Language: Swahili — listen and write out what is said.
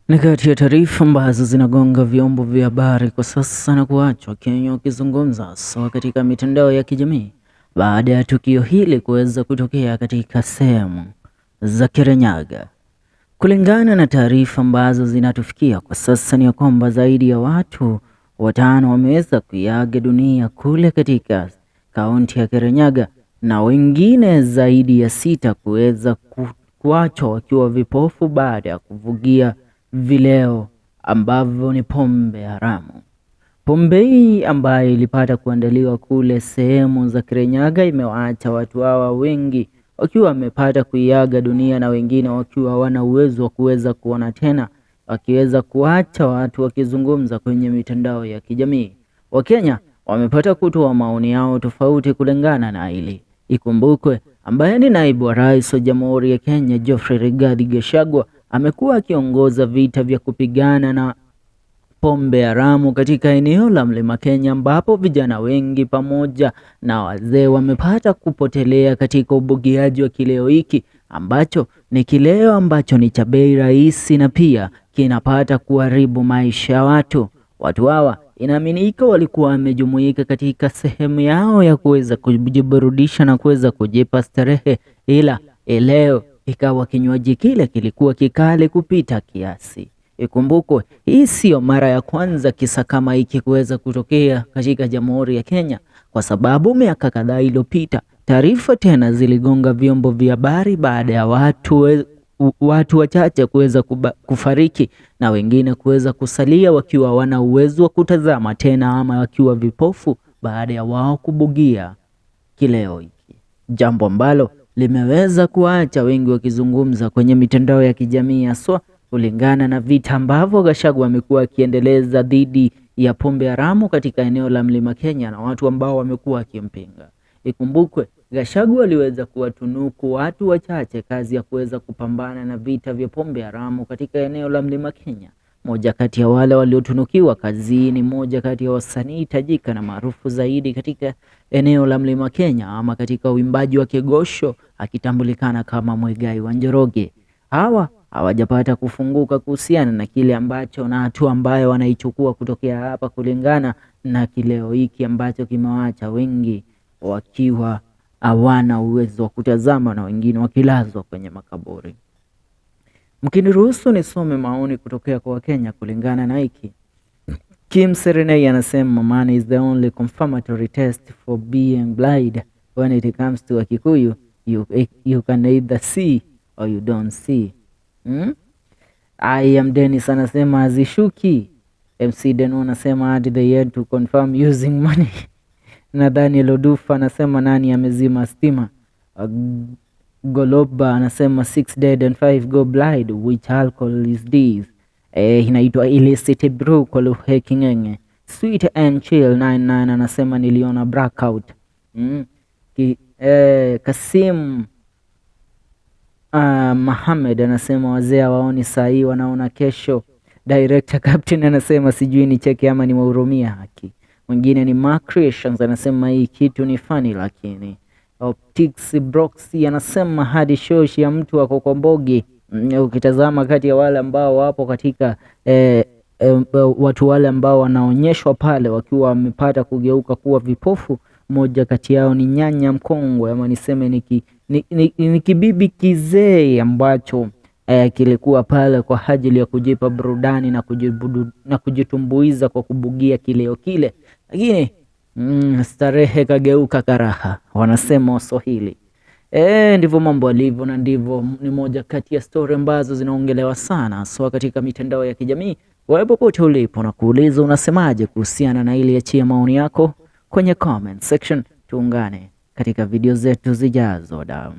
Ni kati ya taarifa ambazo zinagonga vyombo vya habari kwa sasa na kuacha Wakenya wakizungumza haswa katika mitandao ya kijamii baada ya tukio hili kuweza kutokea katika sehemu za Kirinyaga. Kulingana na taarifa ambazo zinatufikia kwa sasa ni ya kwamba zaidi ya watu 5 wameweza kuiaga dunia kule katika kaunti ya Kirinyaga na wengine zaidi ya 6 kuweza kuachwa wakiwa vipofu baada ya kuvugia vileo ambavyo ni pombe haramu. Pombe hii ambayo ilipata kuandaliwa kule sehemu za Kirinyaga imewaacha watu hawa wengi wakiwa wamepata kuiaga dunia na wengine wakiwa hawana uwezo wa kuweza kuona tena, wakiweza kuacha watu wakizungumza kwenye mitandao ya kijamii. Wakenya wamepata kutoa maoni yao tofauti kulingana na hili. Ikumbukwe ambaye ni naibu wa rais wa Jamhuri ya Kenya Geoffrey Rigathi Gachagua amekuwa akiongoza vita vya kupigana na pombe haramu katika eneo la Mlima Kenya, ambapo vijana wengi pamoja na wazee wamepata kupotelea katika ubugiaji wa kileo hiki ambacho ni kileo ambacho ni cha bei rahisi na pia kinapata kuharibu maisha ya watu. Watu hawa inaaminika walikuwa wamejumuika katika sehemu yao ya kuweza kujiburudisha na kuweza kujipa starehe, ila leo ikawa kinywaji kile kilikuwa kikali kupita kiasi. Ikumbukwe hii sio mara ya kwanza kisa kama hiki kuweza kutokea katika Jamhuri ya Kenya, kwa sababu miaka kadhaa iliyopita taarifa tena ziligonga vyombo vya habari baada ya watu wachache kuweza kufariki na wengine kuweza kusalia wakiwa hawana uwezo wa kutazama tena ama wakiwa vipofu baada ya wao kubugia kileo hiki, jambo ambalo limeweza kuacha wengi wakizungumza kwenye mitandao ya kijamii haswa kulingana na vita ambavyo Gachagua amekuwa akiendeleza dhidi ya pombe haramu katika eneo la Mlima Kenya na watu ambao wamekuwa wakimpinga. Ikumbukwe Gachagua aliweza kuwatunuku watu wachache kazi ya kuweza kupambana na vita vya pombe haramu katika eneo la Mlima Kenya. Moja kati ya wale waliotunukiwa kazi ni moja kati ya wasanii tajika na maarufu zaidi katika eneo la Mlima Kenya ama katika uimbaji wa kigosho akitambulikana kama Muigai wa Njoroge. Hawa hawajapata kufunguka kuhusiana na kile ambacho na hatua ambayo wanaichukua kutokea hapa kulingana na kileo hiki ambacho kimewaacha wengi wakiwa hawana uwezo wa kutazama na wengine wakilazwa kwenye makaburi. Mkiniruhusu nisome maoni kutokea kwa Wakenya kulingana na hiki. Kim Serenei anasema money is the only confirmatory test for being blind. When it comes to Wakikuyu, you can either see or you don't see. I am Dennis anasema hazishuki. MC Deno anasema at the end to confirm using money. Na Daniel Odufa anasema nani amezima stima. Goloba anasema 6 dead and 5 go blind, which alcohol is this? Inaitwa illicit brew kwa lugha ya King'eng'e. Sweet and Chill 99 anasema niliona blackout. Kasim Mohamed anasema wazee hawaoni saa hii, wanaona kesho. Director Captain anasema sijui ni cheke ama ni wahurumia haki. Mwingine ni Mark Creations anasema hii kitu ni funny lakini. Optics Broxy anasema hadi shoshi ya mtu ako kwa mbogi. Ukitazama kati ya wale ambao wapo katika watu wale ambao wanaonyeshwa pale wakiwa wamepata kugeuka kuwa vipofu, moja kati yao ni nyanya mkongwe ama niseme ni kibibi kizee ambacho kilikuwa pale kwa ajili ya kujipa burudani na kujitumbuiza kwa kubugia kileo kile, lakini starehe kageuka karaha, wanasema Waswahili. Ndivyo mambo alivyo, na ndivyo ni moja kati ya story ambazo zinaongelewa sana haswa katika mitandao ya kijamii. Wewe popote ulipo na kuuliza unasemaje kuhusiana na ili, achia maoni yako kwenye comment section. Tuungane katika video zetu zijazo. Dam.